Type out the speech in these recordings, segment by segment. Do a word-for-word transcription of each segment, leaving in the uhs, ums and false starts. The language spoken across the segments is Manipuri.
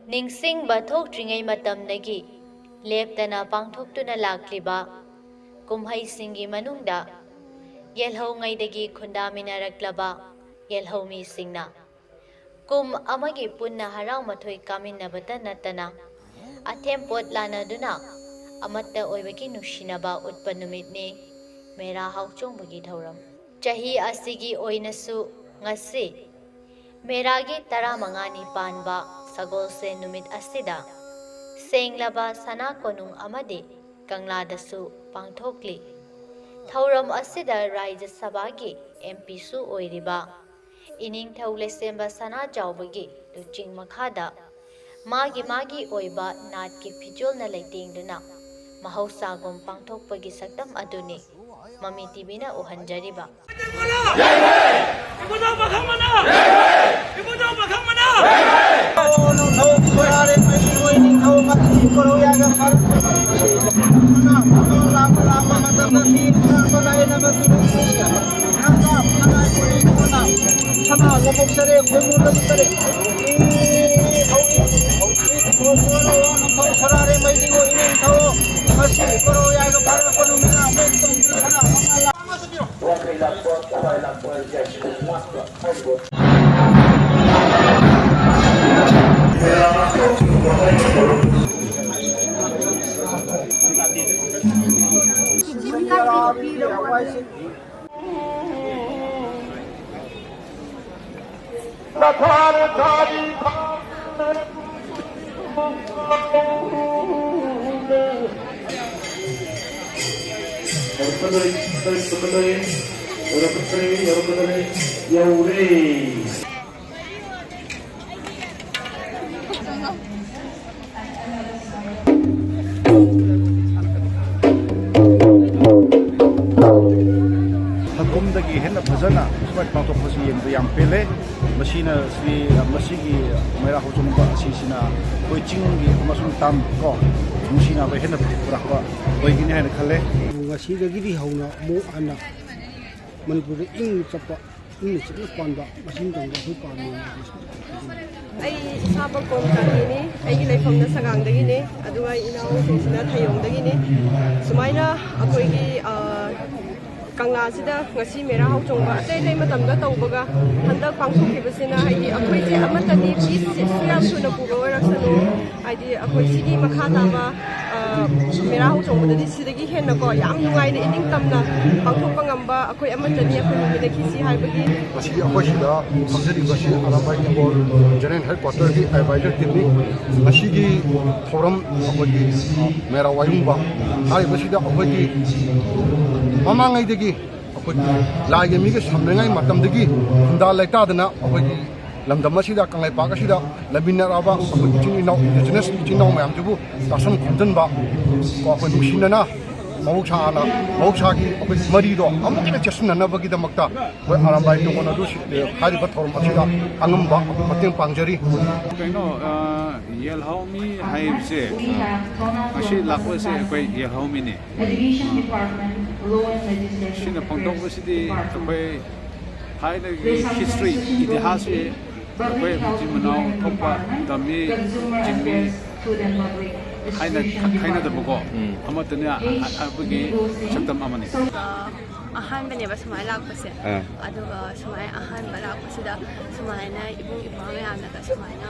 ꯅꯤꯡꯁꯤꯡꯕ ꯊꯣꯛꯇ꯭ꯔꯤꯉꯩ ꯃꯇꯝꯗꯒꯤ ꯂꯦꯞꯇꯅ ꯄꯥꯡꯊꯣꯛꯇꯨꯅ ꯂꯥꯛꯂꯤꯕ ꯀꯨꯝꯍꯩꯁꯤꯡꯒꯤ ꯃꯅꯨꯡꯗ ꯌꯦꯜꯍꯧꯉꯩꯗꯒꯤ ꯈꯨꯟꯗꯥꯃꯤꯟꯅꯔꯛꯂꯕ ꯌꯦꯜꯍꯧꯃꯤꯁꯤꯡꯅ ꯀꯨꯝ ꯑꯃꯒꯤ ꯄꯨꯟꯅ ꯍꯔꯥꯎ ꯃꯊꯣꯏ ꯀꯥꯃꯤꯟꯅꯕꯇ ꯅꯠꯇꯅ ꯑꯊꯦꯝ ꯄꯣꯠ ꯂꯥꯟꯅꯗꯨꯅ ꯑꯃꯠꯇ ꯑꯣꯏꯕꯒꯤ ꯅꯨꯡꯁꯤꯅꯕ ꯎꯠꯄ ꯅꯨꯃꯤꯠꯅꯤ ꯃꯦꯔꯥ ꯍꯥꯎꯆꯣꯡꯕꯒꯤ ꯊꯧꯔꯝ꯫ ꯆꯍꯤ ꯑꯁꯤꯒꯤ ꯑꯣꯏꯅꯁꯨ ꯉꯁꯤ ꯃꯦꯔꯥꯒꯤ ꯇꯔꯥꯃꯉꯥꯅꯤ ꯄꯥꯟꯕ ꯁꯒꯣꯜꯁꯦꯟ ꯅꯨꯃꯤꯠ ꯑꯁꯤꯗ ꯁꯦꯡꯂꯕ ꯁꯅꯥ ꯀꯣꯅꯨꯡ ꯑꯃꯗꯤ ꯀꯪꯂꯥꯗꯁꯨ ꯄꯥꯡꯊꯣꯛꯂꯤ꯫ ꯊꯧꯔꯝ ꯑꯁꯤꯗ ꯔꯥꯖ꯭ꯌ ꯁꯚꯥꯒꯤ ꯑꯦꯝ ꯄꯤꯁꯨ ꯑꯣꯏꯔꯤꯕ ꯏꯅꯤꯡꯊꯧ ꯂꯩꯁꯦꯝꯕ ꯁꯅꯥꯖꯥꯎꯕꯒꯤ ꯂꯨꯆꯤꯡ ꯃꯈꯥꯗ ꯃꯥꯒꯤ ꯃꯥꯒꯤ ꯑꯣꯏꯕ ꯅꯥꯠꯀꯤ ꯐꯤꯖꯣꯜꯅ ꯂꯩꯇꯦꯡꯗꯨꯅ ꯃꯍꯧꯁꯥꯒꯨꯝ ꯄꯥꯡꯊꯣꯛꯄꯒꯤ ꯁꯛꯇꯝ ꯑꯗꯨꯅꯤ ꯃꯃꯤ ꯇꯤꯚꯤꯅ ꯎꯍꯟꯖꯔꯤꯕ꯫ ꯏꯕꯨꯙꯧ ꯄꯥꯈꯪꯕꯅ! ꯏꯕꯨꯙꯧ ꯄꯥꯈꯪꯕꯅ! ꯅꯤꯡꯊꯧ ꯁꯣꯔꯥꯔꯦꯝ ꯑꯩꯈꯣꯏ ꯅꯤꯡꯊꯧ ꯃꯊꯤ ꯀꯣꯔꯧ ꯌꯥꯏꯒ ꯐꯥꯔꯛꯄ ꯂꯥꯛꯄ ꯂꯥꯛꯄ ꯃꯇꯝꯗ ꯃꯤ ꯂꯥꯛꯄ ꯂꯥꯏꯅ ꯃꯇꯨꯡ ꯁꯅꯥ ꯂꯧꯕꯨꯛ ꯆꯔꯦ ꯈꯣꯏꯃꯨ ꯂꯧꯕꯨꯛ ꯆꯔꯦ꯫ ꯍꯧꯖꯤꯛ ꯍꯧꯖꯤꯛ ꯅꯤꯡꯊꯧ ꯁꯣꯔꯥꯔꯦꯝ ꯑꯩꯗꯤ ꯑꯣꯏ ꯅꯤꯡꯊꯧ ꯃꯁꯤ ꯀꯣꯔꯧ ꯌꯥꯏꯒ ꯐꯥꯔꯛꯄ ꯅꯨꯃꯤꯠ ꯂꯥꯛꯄ ꯃꯇꯝꯗ ꯁꯅꯥ ꯋꯥꯡꯈꯩ ꯂꯥꯛꯄ, ꯆꯤꯡꯃꯥꯏ ꯂꯥꯛꯄ, ꯌꯥꯏꯁꯀꯨꯜ ꯂꯥꯛꯄ ꯍꯥꯏꯔꯤꯕ ꯌꯧꯔꯛꯀꯗꯧꯔꯦ, ꯌꯧꯔꯛꯀꯗꯧꯔꯦ, ꯌꯧꯔꯛꯀꯗꯧꯔꯦ, ꯌꯧꯔꯦ꯫ ꯍꯀꯨꯝꯗꯒꯤ ꯍꯦꯟꯅ ꯐꯖꯅ ꯁꯨꯃꯥꯏꯅ ꯄꯥꯡꯊꯣꯛꯄꯁꯤ ꯌꯦꯡꯕꯗ ꯌꯥꯝ ꯄꯦꯜꯂꯦ꯫ ꯃꯁꯤꯅ ꯁꯤ, ꯃꯁꯤꯒꯤ ꯃꯩꯔꯥ ꯍꯧꯆꯣꯡꯕ ꯑꯁꯤꯁꯤꯅ ꯑꯩꯈꯣꯏ ꯆꯤꯡꯒꯤ ꯑꯃꯁꯨꯡ ꯇꯝ ꯀꯣ ꯅꯨꯡꯁꯤꯅꯕ ꯍꯦꯟꯅ ꯄꯨꯔꯛꯄ ꯑꯣꯏꯒꯅꯤ ꯍꯥꯏꯅ ꯈꯜꯂꯦ꯫ ꯉꯁꯤꯗꯒꯤꯗꯤ ꯍꯧꯅ ꯑꯃꯨꯛ ꯍꯟꯅ ꯃꯅꯤꯄꯨꯔꯗ ꯏꯪ ꯆꯞꯄ ꯏꯪꯅ ꯆꯤꯛꯅ ꯄꯥꯟꯕ, ꯃꯁꯤꯒꯤ ꯃꯇꯝꯗ ꯑꯩꯈꯣꯏ ꯄꯥꯝꯃꯤ꯫ ꯑꯩ ꯏꯁꯥꯃꯛ ꯀꯣꯝ ꯆꯥꯟꯗꯤꯅꯤ꯫ ꯑꯩꯒꯤ ꯂꯩꯐꯝꯅ ꯁꯉꯥꯡꯗꯒꯤꯅꯤ, ꯑꯗꯨꯒ ꯏꯅꯥꯎꯁꯤꯡꯁꯤꯅ ꯊꯌꯣꯡꯗꯒꯤꯅꯤ꯫ ꯁꯨꯃꯥꯏꯅ ꯑꯩꯈꯣꯏꯒꯤ, ꯑ, ꯀꯪꯂꯥꯁꯤꯗ ꯉꯁꯤ ꯃꯦꯔꯥ ꯍꯧꯆꯣꯡꯕ ꯑꯇꯩ ꯑꯇꯩ ꯃꯇꯝꯗ ꯇꯧꯕꯒ ꯍꯟꯗꯛ ꯄꯥꯡꯊꯣꯛꯈꯤꯕꯁꯤꯅ, ꯍꯥꯏꯗꯤ, ꯑꯩꯈꯣꯏꯁꯦ ꯑꯃꯠꯇꯅꯤ, ꯄꯤꯁꯁꯨ ꯌꯥꯝ ꯊꯨꯅ ꯄꯨꯕ ꯑꯣꯏꯔꯛꯁꯅꯨ꯫ ꯍꯥꯏꯗꯤ, ꯑꯩꯈꯣꯏ ꯁꯤꯒꯤ ꯃꯈꯥ ꯇꯥꯕ, ꯑ, ꯃꯦꯔꯥ ꯍꯧꯆꯣꯡꯕꯗꯗꯤ ꯁꯤꯗꯒꯤ ꯍꯦꯟꯅꯀꯣ, ꯌꯥꯝ ꯅꯨꯡꯉꯥꯏꯅ ꯏꯅꯤꯡ ꯇꯝꯅ ꯄꯥꯡꯊꯣꯛꯄ ꯉꯝꯕ ꯑꯩꯈꯣꯏ ꯑꯃꯠꯇꯅꯤ, ꯑꯩꯈꯣꯏ ꯃꯨꯟꯃꯤꯟꯅꯈꯤꯁꯤ ꯍꯥꯏꯕꯒꯤ꯫ ꯉꯁꯤꯒꯤ ꯑꯩꯈꯣꯏ ꯁꯤꯗ ꯐꯝꯖꯔꯤꯕꯁꯤ ꯑꯔꯥꯝꯕꯥꯏ ꯇꯦꯡꯒꯣꯜ ꯖꯦꯅꯔꯦꯜ ꯍꯦꯗ ꯀ꯭ꯋꯥꯇꯔꯒꯤ ꯑꯦꯗꯚꯥꯏꯖꯔ ꯇꯤꯝꯅꯤ꯫ ꯉꯁꯤꯒꯤ ꯊꯧꯔꯝ ꯑꯩꯈꯣꯏꯒꯤ, ꯑ, ꯃꯦꯔꯥ ꯋꯥꯌꯨꯡꯕ ꯍꯥꯏꯔꯤꯕꯁꯤꯗ ꯑꯩꯈꯣꯏꯒꯤ ꯃꯃꯥꯡꯉꯩꯗꯒꯤ ꯑꯩꯈꯣꯏꯒꯤ ꯂꯥꯏꯒ ꯃꯤꯒ ꯁꯝꯅꯔꯤꯉꯩ ꯃꯇꯝꯗꯒꯤ ꯈꯨꯟꯗꯥ ꯂꯩꯇꯥꯗꯅ ꯑꯩꯈꯣꯏꯒꯤ ꯂꯝꯗꯝ ꯑꯁꯤꯗ, ꯀꯪꯂꯩꯄꯥꯛ ꯑꯁꯤꯗ ꯂꯩꯃꯤꯟꯅꯔꯛꯑꯕ ꯑꯩꯈꯣꯏ ꯏꯆꯤꯟ ꯏꯅꯥꯎ, ꯏꯟꯗꯤꯖꯤꯅꯁ ꯏꯆꯤꯟ ꯏꯅꯥꯎ ꯃꯌꯥꯝꯁꯤꯕꯨ ꯇꯥꯁꯟ ꯈꯣꯝꯖꯤꯟꯕ, ꯀꯣ, ꯑꯩꯈꯣꯏ ꯅꯨꯡꯁꯤꯅꯅ ꯃꯍꯧꯁꯥꯅ, ꯃꯍꯧꯁꯥꯒꯤ ꯑꯩꯈꯣꯏ ꯃꯔꯤꯗꯣ ꯑꯃꯨꯛ ꯍꯦꯟꯅ ꯆꯦꯠꯁꯤꯟꯅꯅꯕꯒꯤꯗꯃꯛꯇ ꯑꯩꯈꯣꯏ ꯑꯔꯥꯝꯕꯥꯏ ꯇꯦꯡꯒꯣꯜ ꯑꯗꯨ ꯁꯤ-, ꯍꯥꯏꯔꯤꯕ ꯊꯧꯔꯝ ꯑꯁꯤꯗ ꯑꯉꯝꯕ ꯃꯇꯦꯡ ꯄꯥꯡꯖꯔꯤ꯫ ꯀꯩꯅꯣ, ꯑ, ꯌꯦꯜꯍꯧꯃꯤ ꯍꯥꯏꯕꯁꯦ, ꯉꯁꯤ ꯂꯥꯛꯄꯁꯦ ꯑꯩꯈꯣꯏ ꯌꯦꯜꯍꯧꯃꯤꯅꯤ꯫ ꯁꯤꯅ ꯐꯣꯡꯗꯣꯛꯄꯁꯤꯗꯤ ꯑꯩꯈꯣꯏ ꯊꯥꯏꯅꯒꯤ ꯍꯤꯁꯇ꯭ꯔꯤ, ꯏꯇꯤꯍꯥꯁꯁꯤ ꯑꯩꯈꯣꯏ ꯃꯆꯤꯟ ꯃꯅꯥꯎ ꯊꯣꯛꯄ ꯇꯝꯃꯤ, ꯆꯤꯡꯃꯤ ꯍꯥꯏꯅ ꯈꯥꯏꯅꯗꯕꯀꯣ, ꯎꯝ꯫ ꯑꯃꯠꯇꯅꯦ ꯍꯥꯏꯕꯒꯤ ꯁꯛꯇꯝ ꯑꯃꯅꯤ꯫ ꯑꯍꯥꯟꯕꯅꯦꯕ ꯁꯨꯃꯥꯏꯅ ꯂꯥꯛꯄꯁꯦ꯫ ꯑꯥ꯫ ꯑꯗꯨꯒ ꯁꯨꯃꯥꯏꯅ ꯑꯍꯥꯟꯕ ꯂꯥꯛꯄꯁꯤꯗ ꯁꯨꯃꯥꯏꯅ ꯏꯕꯨꯡ ꯏꯄ꯭ꯋꯥ ꯃꯌꯥꯝꯅꯒ ꯁꯨꯃꯥꯏꯅ,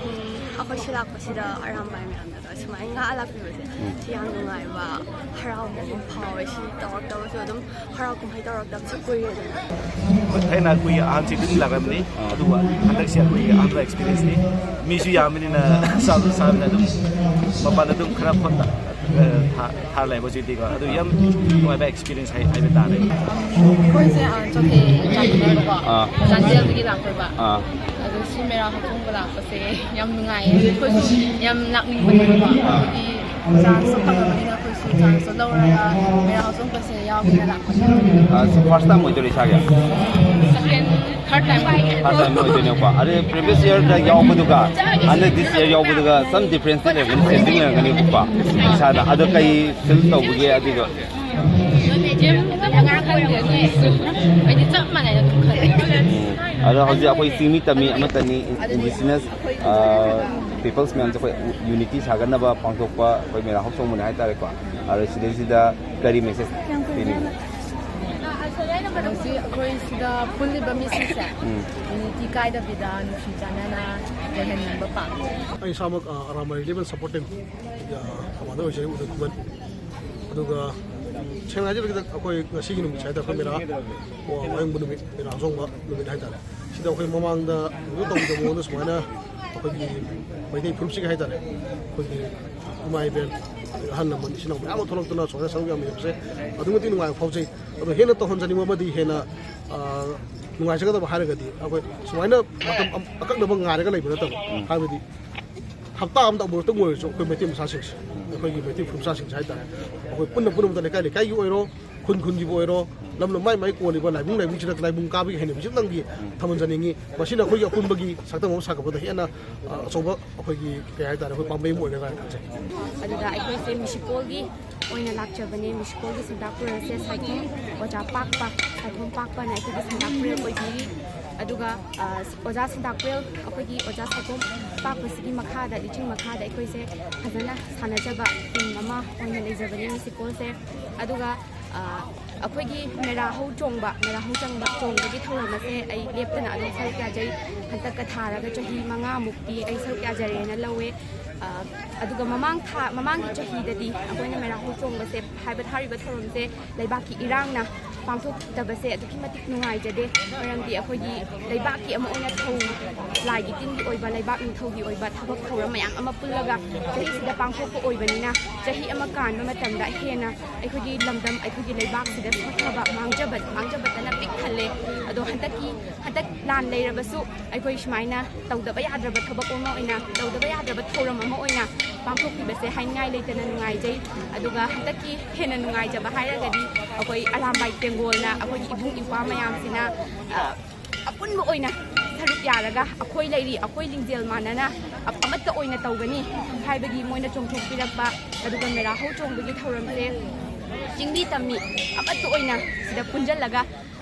ꯎꯝ, ꯑꯩꯈꯣꯏ ꯁꯤ ꯂꯥꯛꯄꯁꯤꯗ ꯑꯔꯥꯝꯕꯥꯏ ꯃꯌꯥꯝꯅꯒ ꯁꯨꯃꯥꯏꯅ ꯉꯥ ꯂꯥꯛꯄꯤꯕꯁꯦ, ꯎꯝ꯫ ꯁꯤ ꯌꯥꯝ ꯅꯨꯡꯉꯥꯏꯕ, ꯍꯔꯥꯎꯕ ꯑꯃ ꯐꯥꯎꯋꯦ꯫ ꯁꯤ ꯇꯧꯔꯛꯇꯕꯁꯨ ꯑꯗꯨꯝ, ꯍꯔꯥꯎ ꯀꯨꯝꯍꯩ ꯇꯧꯔꯛꯇꯕꯁꯨ ꯀꯨꯏꯔꯦꯗꯅ꯫ ꯊꯥꯏꯅ ꯑꯩꯈꯣꯏꯒꯤ ꯑꯍꯥꯟꯕꯁꯤ ꯑꯗꯨꯝ ꯂꯥꯛꯂꯝꯕꯅꯤ, ꯑꯥ꯫ ꯑꯗꯨꯕꯨ ꯍꯟꯗꯛꯁꯤ ꯑꯩꯈꯣꯏꯒꯤ ꯑꯍꯥꯟꯕ ꯑꯦꯛꯁꯄꯤꯔꯤꯌꯦꯟꯁꯅꯤ꯫ ꯃꯤꯁꯨ ꯌꯥꯝꯕꯅꯤꯅ ꯆꯥꯕꯁꯨ ꯆꯥꯕꯅꯤꯅ ꯑꯗꯨꯝ ꯃꯄꯥꯟꯗ ꯑꯗꯨꯝ ꯈꯔ ꯐꯝꯅ, ꯑ, ꯊꯥ-, ꯊꯥꯔ ꯂꯩꯕ ꯍꯧꯖꯤꯛꯇꯤꯀꯣ꯫ ꯑꯗꯨ ꯌꯥꯝ ꯅꯨꯡꯉꯥꯏꯕ ꯑꯦꯛꯁꯄꯤꯔꯤꯌꯦꯟꯁ ꯍꯥꯏ-, ꯍꯥꯏꯕ ꯇꯥꯔꯦ꯫ ꯑꯩꯈꯣꯏꯁꯦ, ꯑ, ꯆꯣꯊꯦ ꯆꯥꯟꯗꯦꯜꯅꯦꯕꯀꯣ꯫ ꯑꯥ꯫ ꯆꯥꯟꯗꯦꯜꯗꯒꯤ ꯂꯥꯛꯇꯣꯏꯕ꯫ ꯑꯥ꯫ ꯑꯗꯣ ꯁꯤ ꯃꯦꯔꯥ ꯍꯧꯆꯣꯡꯕ ꯂꯥꯛꯄꯁꯦ ꯌꯥꯝ ꯅꯨꯡꯉꯥꯏꯌꯦ꯫ ꯑꯩꯈꯣꯏꯁꯨ ꯌꯥꯝ ꯂꯥꯛꯅꯤꯡꯕꯅꯦꯕꯀꯣ꯫ ꯑꯗꯨꯗꯤ ꯆꯥꯟꯁꯇꯣ ꯐꯪꯉꯕꯅꯤꯅ ꯑꯩꯈꯣꯏꯁꯨ ꯆꯥꯟꯁꯇꯣ ꯂꯧꯔꯒ ꯃꯦꯔꯥ ꯍꯧꯆꯣꯡꯕꯁꯦ ꯌꯥꯎꯒꯦꯅ ꯂꯥꯛꯄꯅꯦ꯫ ꯑ, ꯁꯤ ꯐꯥꯔꯁ ꯇꯥꯏꯝ ꯑꯣꯏꯗꯣꯏꯔꯣ ꯏꯁꯥꯒꯤ? ꯁꯦꯀꯦꯟ, ꯊꯥꯔꯠ ꯇꯥꯏꯝ꯫ ꯊꯥꯔꯠ ꯇꯥꯏꯝ ꯑꯣꯏꯗꯣꯏꯅꯦꯀꯣ꯫ ꯑꯗꯩ ꯄ꯭ꯔꯤꯚꯤꯌꯁ ꯏꯌꯔꯗ ꯌꯥꯎꯕꯗꯨꯒ ꯍꯟꯗꯛ ꯗꯤꯁ ꯏꯌꯔ ꯌꯥꯎꯕꯗꯨꯒ ꯁꯝ ꯗꯤꯐ꯭ꯔꯦꯟꯁꯇꯤ ꯂꯩꯔꯝꯒꯅꯤ, ꯆꯦꯟꯖꯤꯡ ꯂꯩꯔꯝꯒꯅꯤꯕꯀꯣ ꯏꯁꯥꯗ꯫ ꯑꯗꯣ ꯀꯩ ꯐꯤꯜ ꯇꯧꯕꯒꯦ ꯑꯗꯨꯒ? ꯑꯩꯗꯤ ꯆꯞ ꯃꯥꯟꯅꯩ ꯑꯗꯨꯝ ꯈꯜꯂꯦ꯫ ꯑꯗꯣ ꯍꯧꯖꯤꯛ ꯑꯩꯈꯣꯏ ꯆꯤꯡꯃꯤ ꯇꯝꯃꯤ ꯑꯃꯠꯇꯅꯤ, indigenous, ꯑ, peoples ꯃꯌꯥꯝꯁꯦ ꯑꯩꯈꯣꯏ unity ꯁꯥꯒꯠꯅꯕ ꯄꯥꯡꯊꯣꯛꯄ ꯑꯩꯈꯣꯏ ꯃꯦꯔꯥ ꯍꯧꯆꯣꯡꯕꯅꯦ ꯍꯥꯏꯇꯥꯔꯦꯀꯣ꯫ ꯑꯗꯣ ꯁꯤꯗꯩꯁꯤꯗ ꯀꯔꯤ message ꯄꯤꯅꯤꯡꯉꯤ? ꯍꯧꯖꯤꯛ ꯑꯩꯈꯣꯏ ꯁꯤꯗ ꯄꯨꯜꯂꯤꯕ ꯃꯤꯁꯤꯡꯁꯦ unity ꯀꯥꯏꯗꯕꯤꯗ ꯅꯨꯡꯁꯤ ꯆꯥꯟꯅꯅ ꯂꯩꯍꯟꯅꯤꯡꯕ ꯄꯥꯝꯃꯤ꯫ ꯑꯩ ꯏꯁꯥꯃꯛ, ꯑ, ꯑꯔꯥꯝꯕꯥꯏ eleven supporting, ꯑ, commander ꯑꯣꯏꯖꯔꯤ, ꯎꯗꯣꯏ ꯈꯨꯃꯟ꯫ ꯑꯗꯨꯒ ꯁꯦꯡꯅ ꯍꯥꯏꯖꯔꯒꯗꯤ ꯑꯩꯈꯣꯏ ꯉꯁꯤꯒꯤ ꯅꯨꯃꯤꯠꯁꯦ ꯍꯥꯏꯇꯥꯔꯦ, ꯑꯩꯈꯣꯏ ꯃꯦꯔꯥ, ꯑꯣ, ꯋꯥꯌꯦꯜꯕꯨꯡ ꯅꯨꯃꯤꯠ, ꯃꯦꯔꯥ ꯍꯧꯆꯣꯡꯕ ꯅꯨꯃꯤꯠ ꯍꯥꯏꯇꯥꯔꯦ꯫ ꯁꯤꯗ ꯑꯩꯈꯣꯏ ꯃꯃꯥꯡꯗ ꯀꯩꯅꯣ ꯇꯧꯈꯤꯕ ꯃꯑꯣꯡꯗ ꯁꯨꯃꯥꯏꯅ ꯑꯩꯈꯣꯏꯒꯤ ꯃꯩꯇꯩ ꯐꯨꯔꯨꯞꯁꯤꯒꯤ ꯍꯥꯏꯇꯥꯔꯦ, ꯑꯩꯈꯣꯏꯒꯤ ꯏꯃꯥ ꯏꯕꯦꯟ, ꯑꯗꯒꯤ ꯑꯍꯜ ꯂꯃꯟ, ꯏꯆꯤꯟ ꯏꯅꯥꯎ ꯃꯌꯥꯝ ꯑꯃ ꯊꯣꯛꯂꯛꯇꯨꯅ ꯁꯨꯃꯥꯏꯅ ꯁꯔꯨꯛ ꯌꯥꯃꯤꯟꯅꯕꯁꯦ ꯑꯗꯨꯛꯀꯤ ꯃꯇꯤꯛ ꯅꯨꯡꯉꯥꯏꯕ ꯐꯥꯎꯖꯩ꯫ ꯑꯗꯣ ꯍꯦꯟꯅ ꯇꯧꯍꯟꯖꯅꯤꯡꯕ ꯑꯃꯗꯤ ꯍꯦꯟꯅ, ꯑ, ꯅꯨꯡꯉꯥꯏꯖꯒꯗꯕ ꯍꯥꯏꯔꯒꯗꯤ ꯑꯩꯈꯣꯏ ꯁꯨꯃꯥꯏꯅ ꯃꯇꯝ ꯑꯝ-, ꯑꯀꯛꯅꯕ ꯉꯥꯏꯔꯒ ꯂꯩꯕ ꯅꯠꯇꯕ, ꯍꯥꯏꯕꯗꯤ ꯍꯞꯇꯥ ꯑꯃꯗ ꯑꯃꯨꯔꯛꯇꯪ ꯑꯣꯏꯔꯁꯨ ꯑꯩꯈꯣꯏ ꯃꯩꯇꯩ ꯃꯆꯥꯁꯤꯡꯁꯦ, ꯑꯩꯈꯣꯏꯒꯤ ꯃꯩꯇꯩ ꯐꯨꯔꯨꯞ ꯃꯆꯥꯁꯤꯡꯁꯦ ꯍꯥꯏꯇꯥꯔꯦ, ꯑꯩꯈꯣꯏ ꯄꯨꯟꯅ ꯄꯨꯟꯅ ꯂꯩꯀꯥꯏ ꯂꯩꯀꯥꯏꯒꯤ ꯑꯣꯏꯔꯣ, ꯈꯨꯟ ꯈꯨꯟꯒꯤꯕꯨ ꯑꯣꯏꯔꯣ, ꯂꯝ ꯂꯝ ꯃꯥꯏ ꯃꯥꯏ ꯀꯣꯜꯂꯤꯕ ꯂꯥꯏꯕꯨꯡ ꯂꯥꯏꯕꯨꯡꯁꯤꯗ ꯂꯥꯏꯕꯨꯡ ꯀꯥꯕꯒꯤ ꯍꯩꯅꯕꯤꯁꯤ ꯑꯝꯇꯪꯗꯤ ꯊꯝꯍꯟꯖꯅꯤꯡꯉꯤ꯫ ꯃꯁꯤꯅ ꯑꯩꯈꯣꯏꯒꯤ ꯑꯄꯨꯟꯕꯒꯤ ꯁꯛꯇꯝ ꯑꯃ ꯁꯥꯒꯠꯄꯗ ꯍꯦꯟꯅ, ꯑ, ꯑꯆꯧꯕ ꯑꯩꯈꯣꯏꯒꯤ, ꯀꯩ ꯍꯥꯏꯇꯥꯔꯦ, ꯑꯩꯈꯣꯏ ꯄꯥꯝꯕꯩ ꯑꯃ ꯑꯣꯏꯒꯗ꯭ꯔꯥ ꯍꯥꯏꯅ ꯈꯟꯖꯩ꯫ ꯑꯗꯨꯗ ꯑꯩꯈꯣꯏꯁꯦ ꯃꯤꯁꯤꯀꯣꯜꯒꯤ ꯑꯣꯏꯅ ꯂꯥꯛꯆꯕꯅꯦ꯫ ꯃꯤꯁꯤꯀꯣꯜꯒꯤ ꯁꯦꯟꯇꯥꯛ ꯄꯨꯔꯦꯜꯁꯦ ꯁꯥꯏꯈꯣꯝ ꯑꯣꯖꯥ ꯄꯥꯛꯄ, ꯁꯥꯏꯈꯣꯝ ꯄꯥꯛꯄꯅ ꯑꯩꯈꯣꯏꯒꯤ ꯁꯦꯟꯇꯥꯛ ꯄꯨꯔꯦꯜ ꯑꯣꯏꯕꯤꯔꯤ꯫ ꯑꯗꯨꯒ, ꯑ, ꯑꯣꯖꯥ ꯁꯦꯟꯇꯥꯛ ꯄꯨꯔꯦꯜ, ꯑꯩꯈꯣꯏꯒꯤ ꯑꯣꯖꯥ ꯁꯥꯏꯈꯣꯝ ꯄꯥꯛꯄꯁꯤꯒꯤ ꯃꯈꯥꯗ, ꯂꯨꯆꯤꯡ ꯃꯈꯥꯗ ꯑꯩꯈꯣꯏꯁꯦ ꯐꯖꯅ ꯁꯥꯟꯅꯖꯕ team ꯑꯃ ꯑꯣꯏꯅ ꯂꯩꯖꯕꯅꯤ ꯃꯤꯁꯤꯀꯣꯜꯁꯦ꯫ ꯑꯗꯨꯒ, ꯑ, ꯑꯩꯈꯣꯏꯒꯤ ꯃꯦꯔꯥ ꯍꯧ ꯆꯣꯡꯕ, ꯃꯦꯔꯥ ꯍꯧ ꯆꯪꯕ, ꯆꯣꯡꯕꯒꯤ ꯊꯧꯔꯝ ꯑꯁꯦ ꯑꯩ ꯂꯦꯞꯇꯅ ꯑꯗꯨꯝ ꯁꯔꯨꯛ ꯌꯥꯖꯩ꯫ ꯍꯟꯗꯛꯀ ꯊꯥꯔꯒ ꯆꯍꯤ ꯃꯉꯥꯃꯨꯛꯇꯤ ꯑꯩ ꯁꯔꯨꯛ ꯌꯥꯖꯔꯦꯅ ꯂꯧꯋꯦ꯫ ꯑ, ꯑꯗꯨꯒ ꯃꯃꯥꯡ ꯊꯥ, ꯃꯃꯥꯡꯒꯤ ꯆꯍꯤꯗꯗꯤ ꯑꯩꯈꯣꯏꯅ ꯃꯦꯔꯥ ꯍꯧ ꯆꯣꯡꯕꯁꯦ ꯍꯥꯏꯕ ꯊꯥꯔꯤꯕ ꯊꯧꯔꯝꯁꯦ ꯂꯩꯕꯥꯛꯀꯤ ꯏꯔꯥꯡꯅ ꯄꯥꯡꯊꯣꯛꯇꯕꯁꯦ ꯑꯗꯨꯛꯀꯤ ꯃꯇꯤꯛ ꯅꯨꯡꯉꯥꯏꯖꯗꯦ꯫ ꯃꯔꯝꯗꯤ ꯑꯩꯈꯣꯏꯒꯤ ꯂꯩꯕꯥꯛꯀꯤ ꯑꯃ ꯑꯣꯏꯅ ꯊꯧ ꯂꯥꯏꯒꯤ ꯇꯤꯟꯒꯤ ꯑꯣꯏꯕ, ꯂꯩꯕꯥꯛ ꯅꯤꯡꯊꯧꯒꯤ ꯑꯣꯏꯕ ꯊꯕꯛ ꯊꯧꯔꯝ ꯃꯌꯥꯝ ꯑꯃ ꯄꯨꯜꯂꯒ ꯆꯍꯤꯁꯤꯗ ꯄꯥꯡꯊꯣꯛꯄ ꯑꯣꯏꯕꯅꯤꯅ, ꯆꯍꯤ ꯑꯃ ꯀꯥꯟꯕ ꯃꯇꯝꯗ ꯍꯦꯟꯅ ꯑꯩꯈꯣꯏꯒꯤ ꯂꯝꯗꯝ, ꯑꯩꯈꯣꯏꯒꯤ ꯂꯩꯕꯥꯛꯁꯤꯗ ꯁꯣꯛꯊꯕ, ꯃꯥꯡꯖꯕ, ꯃꯥꯡꯖꯕꯇꯅ ꯄꯤꯛ ꯊꯜꯂꯦ꯫ ꯑꯗꯣ ꯍꯟꯗꯛꯀꯤ, ꯍꯟꯗꯛ ꯂꯥꯟ ꯂꯩꯔꯕꯁꯨ ꯑꯩꯈꯣꯏ ꯁꯨꯃꯥꯏꯅ ꯇꯧꯗꯕ ꯌꯥꯗ꯭ꯔꯕ ꯊꯕꯛ ꯑꯃ ꯑꯣꯏꯅ, ꯇꯧꯗꯕ ꯌꯥꯗ꯭ꯔꯕ ꯊꯧꯔꯝ ꯑꯃ ꯑꯣꯏꯅ ꯄꯥꯡꯊꯣꯛꯄꯤꯕꯁꯦ ꯍꯥꯏꯅꯤꯡꯉꯥꯏ ꯂꯩꯇꯅ ꯅꯨꯡꯉꯥꯏꯖꯩ꯫ ꯑꯗꯨꯒ ꯍꯟꯗꯛꯀꯤ ꯍꯦꯟꯅ ꯅꯨꯡꯉꯥꯏꯖꯕ ꯍꯥꯏꯔꯒꯗꯤ ꯑꯩꯈꯣꯏ ꯑꯔꯥꯝꯕꯥꯏ ꯇꯦꯡꯒꯣꯜꯅ ꯑꯩꯈꯣꯏꯒꯤ ꯏꯕꯨꯡ ꯏꯄ꯭ꯋꯥ ꯃꯌꯥꯝꯁꯤꯅ, ꯑ, ꯑꯄꯨꯟꯕ ꯑꯣꯏꯅ ꯁꯔꯨꯛ ꯌꯥꯔꯒ ꯑꯩꯈꯣꯏ ꯂꯩꯔꯤ, ꯑꯩꯈꯣꯏ ꯂꯤꯡꯖꯦꯜ ꯃꯥꯟꯅꯅ ꯑ-, ꯑꯃꯠꯇ ꯑꯣꯏꯅ ꯇꯧꯒꯅꯤ ꯍꯥꯏꯕꯒꯤ ꯃꯣꯏꯅ ꯆꯣꯡꯊꯣꯛꯄꯤꯔꯛꯄ, ꯑꯗꯨꯒ ꯃꯦꯔꯥ ꯍꯧ ꯆꯣꯡꯕꯒꯤ ꯊꯧꯔꯝꯁꯦ ꯆꯤꯡꯃꯤ ꯇꯝꯃꯤ ꯑꯃꯠꯇ ꯑꯣꯏꯅ ꯁꯤꯗ ꯄꯨꯟꯁꯤꯜꯂꯒ,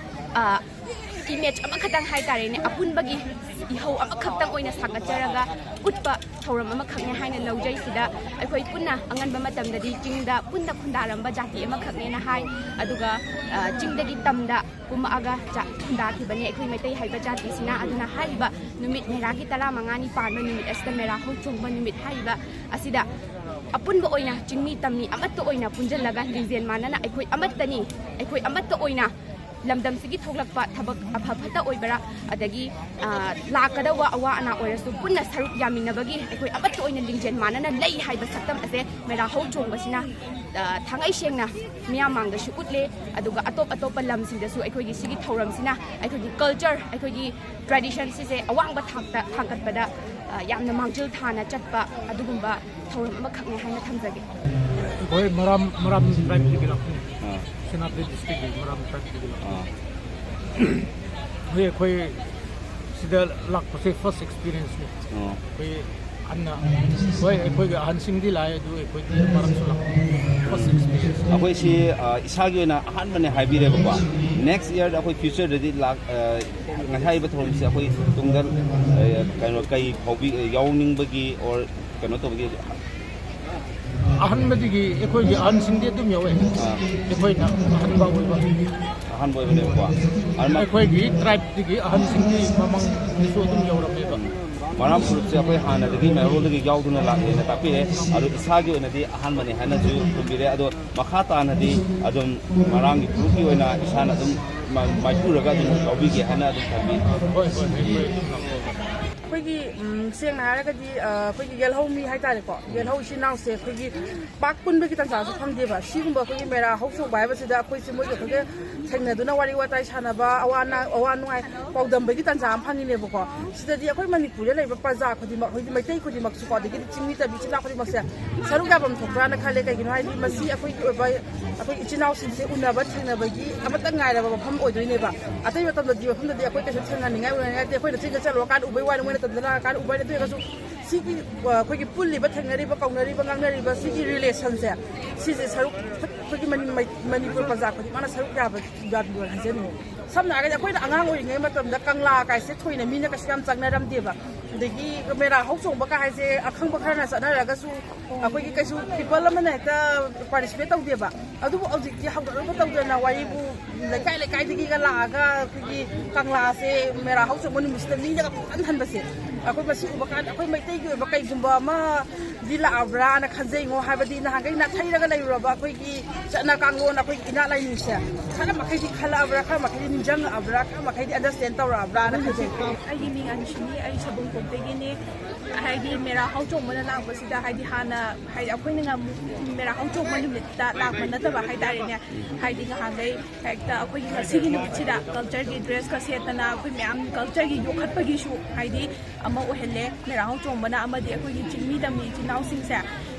ꯑ, ꯏꯃꯦꯖ ꯑꯃꯈꯛꯇꯪ ꯍꯥꯏꯇꯥꯔꯦꯅꯦ, ꯑꯄꯨꯟꯕꯒꯤ ꯏꯍꯧ ꯑꯃꯈꯛꯇꯪ ꯑꯣꯏꯅ ꯁꯥꯒꯠꯆꯔꯒ ꯎꯠꯄ ꯊꯧꯔꯝ ꯑꯃꯈꯛꯅꯦ ꯍꯥꯏꯅ ꯂꯧꯖꯩ꯫ ꯁꯤꯗ ꯑꯩꯈꯣꯏ ꯄꯨꯟꯅ ꯑꯉꯟꯕ ꯃꯇꯝꯗꯗꯤ ꯆꯤꯡꯗ ꯄꯨꯟꯅ ꯈꯨꯟꯗꯥꯔꯝꯕ ꯖꯥꯇꯤ ꯑꯃꯈꯛꯅꯦꯅ ꯍꯥꯏ꯫ ꯑꯗꯨꯒ, ꯑ, ꯆꯤꯡꯗꯒꯤ ꯇꯝꯗ ꯀꯨꯝꯃꯛꯑꯒ ꯆꯥ-, ꯈꯨꯟꯗꯥꯈꯤꯕꯅꯦ ꯑꯩꯈꯣꯏ ꯃꯩꯇꯩ ꯍꯥꯏꯕ ꯖꯥꯇꯤꯁꯤꯅ꯫ ꯑꯗꯨꯅ ꯍꯥꯏꯔꯤꯕ ꯅꯨꯃꯤꯠ, ꯃꯦꯔꯥꯒꯤ ꯇꯔꯥꯃꯉꯥꯅꯤ ꯄꯥꯟꯕ ꯅꯨꯃꯤꯠ ꯑꯁꯤꯗ, ꯃꯦꯔꯥ ꯍꯧ ꯆꯣꯡꯕ ꯅꯨꯃꯤꯠ ꯍꯥꯏꯔꯤꯕ ꯑꯁꯤꯗ ꯑꯄꯨꯟꯕ ꯑꯣꯏꯅ ꯆꯤꯡꯃꯤ ꯇꯝꯃꯤ ꯑꯃꯠꯇ ꯑꯣꯏꯅ ꯄꯨꯟꯁꯤꯜꯂꯒ ꯂꯤꯡꯖꯦꯜ ꯃꯥꯟꯅꯅ ꯑꯩꯈꯣꯏ ꯑꯃꯠꯇꯅꯤ, ꯑꯩꯈꯣꯏ ꯑꯃꯠꯇ ꯑꯣꯏꯅ ꯂꯝꯗꯝꯁꯤꯒꯤ ꯊꯣꯛꯂꯛꯄ ꯊꯕꯛ ꯑꯐ ꯐꯠꯇ ꯑꯣꯏꯕꯔꯥ, ꯑꯗꯒꯤ, ꯑ, ꯂꯥꯛꯀꯗꯧꯕ ꯑꯋꯥ ꯑꯅꯥ ꯑꯣꯏꯔꯁꯨ ꯄꯨꯟꯅ ꯁꯔꯨꯛ ꯌꯥꯃꯤꯟꯅꯕꯒꯤ ꯑꯩꯈꯣꯏ ꯑꯃꯠꯇ ꯑꯣꯏꯅ ꯂꯤꯡꯖꯦꯜ ꯃꯥꯟꯅꯅ ꯂꯩ ꯍꯥꯏꯕ ꯁꯛꯇꯝ ꯑꯁꯦ ꯃꯦꯔꯥ ꯍꯧ ꯆꯣꯡꯕꯁꯤꯅ, ꯑ, ꯊꯥꯡꯉꯩ ꯁꯦꯡꯅ ꯃꯤꯌꯥꯝ ꯃꯥꯡꯗꯁꯨ ꯎꯠꯂꯦ꯫ ꯑꯗꯨꯒ ꯑꯇꯣꯞ ꯑꯇꯣꯞꯄ ꯂꯝꯁꯤꯡꯗꯁꯨ ꯑꯩꯈꯣꯏꯒꯤ ꯁꯤꯒꯤ ꯊꯧꯔꯝꯁꯤꯅ ꯑꯩꯈꯣꯏꯒꯤ ꯀꯜꯆꯔ, ꯑꯩꯈꯣꯏꯒꯤ ꯇ꯭ꯔꯦꯗꯤꯁꯟ ꯁꯤꯁꯦ ꯑꯋꯥꯡꯕ ꯊꯥꯛꯇ ꯊꯥꯡꯒꯠꯄꯗ, ꯑ, ꯌꯥꯝꯅ ꯃꯥꯡꯖꯤꯜ ꯊꯥꯅ ꯆꯠꯄ ꯑꯗꯨꯒꯨꯝꯕ ꯊꯧꯔꯝ ꯑꯃꯈꯛꯅꯦ ꯍꯥꯏꯅ ꯊꯝꯖꯒꯦ꯫ ꯑꯩꯈꯣꯏ ꯃꯔꯥꯝ, ꯃꯔꯥꯝ ꯇ꯭ꯔꯥꯏꯕꯇꯒꯤ ꯂꯥꯛꯄꯅꯤ꯫ ꯑꯥ꯫ ꯁꯦꯅꯥꯄꯇꯤ ꯗꯤꯁꯇ꯭ꯔꯤꯛꯀꯤ ꯃꯔꯥꯝ ꯇ꯭ꯔꯥꯏꯕꯇꯒꯤ ꯂꯥꯛꯄꯅꯤ꯫ ꯑꯥ꯫ ꯍꯣꯏ, ꯑꯩꯈꯣꯏ ꯁꯤꯗ ꯂꯥꯛꯄꯁꯦ ꯐꯥꯔꯁ ꯑꯦꯛꯁꯄꯤꯔꯤꯌꯦꯟꯁꯅꯤ꯫ ꯑꯥ꯫ ꯑꯩꯈꯣꯏ ꯍꯟꯅ, ꯍꯣꯏ, ꯑꯩꯈꯣꯏꯒꯤ ꯑꯍꯟꯁꯤꯡꯗꯤ ꯂꯥꯛꯑꯦ, ꯑꯗꯨ ꯑꯩꯈꯣꯏꯗꯤ ꯃꯔꯛꯁꯨ ꯂꯥꯛꯄꯅꯤ꯫ First experience. ꯑꯩꯈꯣꯏꯁꯤ, ꯑ, ꯏꯁꯥꯒꯤ ꯑꯣꯏꯅ ꯑꯍꯥꯟꯕꯅꯦ ꯍꯥꯏꯕꯤꯔꯦꯕꯀꯣ꯫ ꯅꯦꯛꯁ ꯏꯌꯔꯗ ꯑꯩꯈꯣꯏ ꯐ꯭ꯌꯨꯆꯔꯗꯗꯤ ꯂꯥꯛ-, ꯑ, ꯉꯁꯥꯏꯕ ꯊꯧꯔꯝꯁꯦ ꯑꯩꯈꯣꯏ ꯇꯨꯡꯗ, ꯑ, ꯀꯩꯅꯣ, ꯀꯩ ꯐꯥꯎꯕꯤ-, ꯌꯥꯎꯅꯤꯡꯕꯒꯤ or ꯀꯩꯅꯣ ꯇꯧꯕꯒꯤ ꯑꯍꯥꯟꯕꯗꯒꯤ ꯑꯩꯈꯣꯏꯒꯤ ꯑꯍꯟꯁꯤꯡꯗꯤ ꯑꯗꯨꯝ ꯌꯧꯋꯦ꯫ ꯑꯥ꯫ ꯑꯩꯈꯣꯏꯅ ꯑꯍꯥꯟꯕ ꯑꯣꯏꯕ꯫ ꯑꯍꯥꯟꯕ ꯑꯣꯏꯕꯅꯦꯕꯀꯣ꯫ ꯑꯗꯨꯃ ꯑꯩꯈꯣꯏꯒꯤ ꯇ꯭ꯔꯥꯏꯕꯇꯒꯤ ꯑꯍꯟꯁꯤꯡꯗꯤ ꯃꯃꯥꯡꯗꯁꯨ ꯑꯗꯨꯝ ꯌꯧꯔꯝꯃꯦꯕ꯫ ꯃꯔꯥꯝ ꯐꯨꯔꯨꯞꯁꯦ ꯑꯩꯈꯣꯏ ꯍꯥꯟꯅꯗꯒꯤ ꯃꯩꯍꯧꯔꯣꯜꯗꯒꯤ ꯌꯥꯎꯗꯨꯅ ꯂꯥꯛꯂꯦꯅ ꯇꯥꯛꯄꯤꯔꯦ꯫ ꯑꯗꯣ ꯏꯁꯥꯒꯤ ꯑꯣꯏꯅꯗꯤ ꯑꯍꯥꯟꯕꯅꯦ ꯍꯥꯏꯅꯁꯨ ꯊꯝꯕꯤꯔꯦ꯫ ꯑꯗꯣ ꯃꯈꯥ ꯇꯥꯅꯗꯤ ꯑꯗꯨꯝ ꯃꯔꯥꯝꯒꯤ ꯐꯨꯔꯨꯞꯀꯤ ꯑꯣꯏꯅ ꯏꯁꯥꯅ ꯑꯗꯨꯝ ꯃ-, ꯃꯥꯏꯄꯨꯔꯒ ꯑꯗꯨꯝ ꯌꯥꯎꯕꯤꯒꯦ ꯍꯥꯏꯅ ꯑꯗꯨꯝ ꯊꯝꯕꯤ꯫ ꯍꯣꯏ, ꯍꯣꯏ, ꯍꯣꯏ, ꯍꯣꯏ, ꯑꯗꯨꯝ ꯂꯥꯛꯑꯣ꯫ ꯑꯩꯈꯣꯏꯒꯤ, ꯎꯝ, ꯁꯦꯡꯅ ꯍꯥꯏꯔꯒꯗꯤ, ꯑ, ꯑꯩꯈꯣꯏꯒꯤ ꯌꯦꯜꯍꯧ ꯃꯤ ꯍꯥꯏꯇꯥꯔꯦꯀꯣ, ꯌꯦꯜꯍꯧ ꯏꯆꯤꯜ ꯏꯅꯥꯎꯁꯦ ꯑꯩꯈꯣꯏꯒꯤ ꯄꯥꯛ ꯄꯨꯟꯕꯒꯤ ꯇꯥꯟꯖꯥꯁꯨ ꯐꯪꯗꯦꯕ꯫ ꯁꯤꯒꯨꯝꯕ ꯑꯩꯈꯣꯏꯒꯤ ꯃꯦꯔꯥ ꯍꯧ ꯆꯣꯡꯕ ꯍꯥꯏꯕꯁꯤꯗ ꯑꯩꯈꯣꯏꯁꯦ ꯃꯣꯏꯒ ꯑꯩꯈꯣꯏꯒ ꯊꯦꯡꯅꯗꯨꯅ ꯋꯥꯔꯤ ꯋꯥꯇꯥꯏ ꯁꯥꯟꯅꯕ, ꯑꯋꯥ ꯑꯅꯥ, ꯑꯋꯥ ꯅꯨꯡꯉꯥꯏ ꯄꯥꯎꯗꯝꯕꯒꯤ ꯇꯥꯟꯖꯥ ꯑꯃ ꯐꯪꯉꯤꯅꯦꯕꯀꯣ꯫ ꯁꯤꯗꯗꯤ ꯑꯩꯈꯣꯏ ꯃꯅꯤꯄꯨꯔꯗ ꯂꯩꯔꯤꯕ ꯄ꯭ꯔꯖꯥ ꯈꯨꯗꯤꯡꯃꯛ, ꯍꯧꯖꯤꯛ ꯃꯩꯇꯩ ꯈꯨꯗꯤꯡꯃꯛꯁꯨꯀꯣ, ꯑꯗꯒꯤꯗꯤ ꯆꯤꯡꯃꯤ ꯇꯝꯃꯤ ꯏꯆꯤꯜ ꯏꯅꯥꯎ ꯈꯨꯗꯤꯡꯃꯛꯁꯦ ꯁꯔꯨꯛ ꯌꯥꯐꯝ ꯊꯣꯛꯄ꯭ꯔꯥꯅ ꯈꯜꯂꯦ꯫ ꯀꯩꯒꯤꯅꯣ ꯍꯥꯏꯗꯤ ꯃꯁꯤ ꯑꯩꯈꯣꯏꯒꯤ ꯑꯣꯏꯕ, ꯑꯩꯈꯣꯏ ꯏꯆꯤꯜ ꯏꯅꯥꯎꯁꯤꯡꯁꯦ ꯎꯅꯕ ꯊꯦꯡꯅꯕꯒꯤ ꯑꯃꯠꯇ ꯉꯥꯏꯔꯕ ꯃꯐꯝ ꯑꯣꯏꯗꯣꯏꯅꯦꯕ꯫ ꯑꯇꯩ ꯃꯇꯝꯗꯗꯤ, ꯃꯐꯝꯗꯗꯤ ꯑꯩꯈꯣꯏ ꯀꯩꯁꯨ ꯊꯦꯡꯅꯅꯤꯡꯉꯥꯏ, ꯎꯅꯅꯤꯡꯉꯥꯏ ꯅꯠꯇꯦ꯫ ꯑꯩꯈꯣꯏꯅ ꯆꯤꯡꯗ ꯆꯠꯂꯨꯔꯀꯥꯟꯗ ꯎꯕꯩ ꯋꯥꯅꯤ, ꯃꯣꯏꯅ ꯇꯝꯗ ꯂꯥꯛꯑꯀꯥꯟꯗ ꯎꯕ ꯋꯥꯅꯤ꯫ ꯑꯗꯨ ꯑꯣꯏꯔꯒꯁꯨ ꯁꯤꯒꯤ ꯑꯩꯈꯣꯏꯒꯤ ꯄꯨꯜꯂꯤꯕ, ꯊꯦꯡꯅꯔꯤꯕ, ꯀꯧꯅꯔꯤꯕ, ꯉꯥꯡꯅꯔꯤꯕ ꯁꯤꯒꯤ ꯔꯤꯂꯦꯁꯟꯁꯦ, ꯁꯤꯁꯦ ꯁꯔꯨꯛ ꯑꯩꯈꯣꯏꯒꯤ ꯃꯅꯤ- ꯃꯅꯤꯄꯨꯔ ꯄ꯭ꯔꯖꯥ ꯈꯨꯗꯤꯡꯃꯛꯅ ꯁꯔꯨꯛ ꯌꯥꯕ ꯌꯥꯕꯤꯌꯣꯅ ꯍꯥꯏꯖꯅꯤꯡꯉꯤ꯫ ꯁꯝꯅ ꯍꯥꯏꯔꯒꯗꯤ ꯑꯩꯈꯣꯏꯅ ꯑꯉꯥꯡ ꯑꯣꯏꯔꯤꯉꯩ ꯃꯇꯝꯗ ꯀꯪꯂꯥ ꯀꯥꯏꯁꯦ ꯊꯣꯏꯅ ꯃꯤꯅ ꯀꯩꯁꯨ ꯌꯥꯝ ꯆꯪꯅꯔꯝꯗꯦꯕ꯫ ꯑꯗꯒꯤ ꯃꯦꯔꯥ ꯍꯧ ꯆꯣꯡꯕ ꯀꯥꯏꯁꯦ ꯑꯈꯪꯕ ꯈꯔꯅ ꯆꯠꯅꯔꯒꯁꯨ ꯑꯩꯈꯣꯏꯒꯤ ꯀꯩꯁꯨ ꯄꯤꯄꯜ ꯑꯃꯅ ꯍꯦꯛꯇ ꯄꯥꯔꯇꯤꯁꯤꯄꯦꯠ ꯇꯧꯗꯦꯕ꯫ ꯑꯗꯨꯕꯨ ꯍꯧꯖꯤꯛꯇꯤ ꯍꯧꯒꯠꯅꯕ ꯇꯧꯗꯅ ꯋꯥꯔꯤꯕꯨ ꯂꯩꯀꯥꯏ ꯂꯩꯀꯥꯏꯗꯒꯤꯒ ꯂꯥꯛꯑꯒ ꯑꯩꯈꯣꯏꯒꯤ ꯀꯪꯂꯥꯁꯦ ꯃꯦꯔꯥ ꯍꯧ ꯆꯣꯡꯕ ꯅꯨꯃꯤꯠꯁꯤꯗ ꯃꯤꯅꯒ ꯄꯨꯡꯍꯟ ꯍꯟꯕꯁꯦ, ꯑꯩꯈꯣꯏ ꯃꯁꯤ ꯎꯕ ꯀꯥꯟꯗ ꯑꯩꯈꯣꯏ ꯃꯩꯇꯩꯒꯤ ꯑꯣꯏꯕ ꯀꯩꯒꯨꯝꯕ ꯑꯃꯗꯤ ꯂꯥꯛꯑꯕ꯭ꯔꯥꯅ ꯈꯟꯖꯩꯉꯣ꯫ ꯍꯥꯏꯕꯗꯤ ꯅꯍꯥꯟꯈꯩ ꯅꯥꯊꯩꯔꯒ ꯂꯩꯔꯨꯔꯕ ꯑꯩꯈꯣꯏꯒꯤ ꯆꯠꯅ ꯀꯥꯡꯂꯣꯟ, ꯑꯩꯈꯣꯏꯒꯤ ꯏꯅꯥꯠ ꯂꯥꯏꯅꯤꯡꯁꯦ ꯈꯔ ꯃꯈꯩꯗꯤ ꯈꯜꯂꯛꯑꯕ꯭ꯔꯥ, ꯈꯔ ꯃꯈꯩꯗꯤ ꯅꯤꯡꯁꯤꯡꯉꯛꯑꯕ꯭ꯔꯥ, ꯈꯔ ꯃꯈꯩꯗꯤ ꯑꯟꯗꯔꯁ꯭ꯇꯦꯟ ꯇꯧꯔꯛꯑꯕ꯭ꯔꯥꯅ ꯈꯟꯖꯩ꯫ ꯑꯩꯒꯤ ꯃꯤꯡ ꯑꯟꯁꯤꯅꯤ, ꯑꯩ ꯁꯕꯨꯡꯈꯣꯛꯇꯒꯤꯅꯤ꯫ ꯍꯥꯏꯗꯤ ꯃꯦꯔꯥ ꯍꯧ ꯆꯣꯡꯕꯅ ꯂꯥꯛꯄꯁꯤꯗ, ꯍꯥꯏꯗꯤ ꯍꯥꯟꯅ, ꯍꯥꯏꯗꯤ ꯑꯩꯈꯣꯏꯅ ꯉꯝ-, ꯃꯦꯔꯥ ꯍꯧ ꯆꯣꯡꯕ ꯅꯨꯃꯤꯠꯇ ꯂꯥꯛꯄ ꯅꯠꯇꯕ ꯍꯥꯏꯇꯥꯔꯦꯅꯦ꯫ ꯍꯥꯏꯗꯤ ꯉꯍꯥꯟꯈꯩ ꯍꯦꯛꯇ ꯑꯩꯈꯣꯏꯒꯤ ꯉꯁꯤꯒꯤ ꯅꯨꯃꯤꯠꯁꯤꯗ ꯀꯜꯆꯔꯒꯤ ꯗ꯭ꯔꯦꯁꯀ ꯁꯦꯠꯇꯅ ꯑꯩꯈꯣꯏ ꯃꯌꯥꯝ ꯀꯜꯆꯔꯒꯤ ꯌꯣꯛꯈꯠꯄꯒꯤꯁꯨ ꯍꯥꯏꯗꯤ ꯑꯃ ꯑꯣꯏꯍꯜꯂꯦ꯫ ꯃꯦꯔꯥ ꯍꯧ ꯆꯣꯡꯕꯅ ꯑꯃꯗꯤ ꯑꯩꯈꯣꯏꯒꯤ ꯆꯤꯡꯃꯤ ꯇꯝꯃꯤ ꯏꯆꯤꯟ ꯏꯅꯥꯎꯁꯤꯡꯁꯦ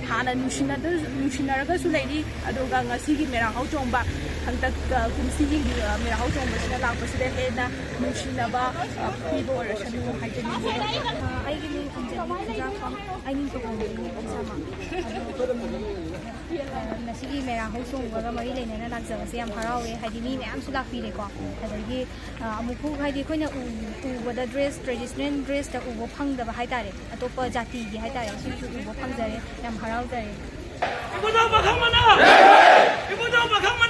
ꯍꯥꯟꯅ ꯅꯨꯡꯁꯤꯅꯗ-, ꯅꯨꯡꯁꯤꯅꯔꯒꯁꯨ ꯂꯩꯔꯤ꯫ ꯑꯗꯨꯒ ꯉꯁꯤꯒꯤ ꯃꯦꯔꯥ ꯍꯧ ꯆꯣꯡꯕ, ꯍꯟꯗꯛ, ꯑ, ꯀꯨꯝꯁꯤꯒꯤ, ꯑ, ꯃꯦꯔꯥ ꯍꯧ ꯆꯣꯡꯕꯁꯤꯗ ꯂꯥꯛꯄꯁꯤꯗ ꯍꯦꯟꯅ ꯅꯨꯡꯁꯤꯅꯕ, ꯑ, ꯄꯤꯕ ꯑꯣꯏꯔꯁꯅꯨ ꯍꯥꯏꯖꯅꯤꯡꯉꯤ꯫ ꯑ, ꯑꯩꯒꯤ ꯃꯤꯡ ꯑꯟꯖꯂꯤ ꯈꯨꯟꯖꯥꯐꯝ, ꯑꯩ ꯅꯤꯡꯊꯧꯈꯣꯡꯗꯒꯤꯅꯦ ꯏꯁꯥꯃꯛ꯫ ꯑꯗꯣ, ꯑ, ꯉꯁꯤꯒꯤ ꯃꯦꯔꯥ ꯍꯧ ꯆꯣꯡꯕꯒ ꯃꯔꯤ ꯂꯩꯅꯅ ꯂꯥꯛꯆꯕꯁꯦ ꯌꯥꯝ ꯍꯔꯥꯎꯋꯦ꯫ ꯍꯥꯏꯗꯤ ꯃꯤ ꯃꯌꯥꯝꯁꯨ ꯂꯥꯛꯄꯤꯔꯦꯀꯣ꯫ ꯑꯗꯒꯤ, ꯑ, ꯑꯃꯨꯛꯐꯥꯎ ꯍꯥꯏꯗꯤ ꯑꯩꯈꯣꯏꯅ ꯎ-, ꯎꯕꯗ ꯗ꯭ꯔꯦꯁ, ꯇ꯭ꯔꯦꯗꯤꯁꯅꯦꯜ ꯗ꯭ꯔꯦꯁꯇ ꯎꯕ ꯐꯪꯗꯕ ꯍꯥꯏꯇꯥꯔꯦ꯫ ꯑꯇꯣꯞꯄ ꯖꯥꯇꯤꯒꯤ ꯍꯥꯏꯇꯥꯔꯦ, ꯁꯤꯁꯨ ꯎꯕ ꯐꯪꯖꯔꯦ꯫ ꯌꯥꯝ ꯍꯔꯥꯎꯖꯔꯦ꯫ ꯏꯕꯨꯙꯧ ꯄꯥꯈꯪꯕꯅ! ꯏꯕꯨꯙꯧ ꯄꯥꯈꯪꯕꯅ!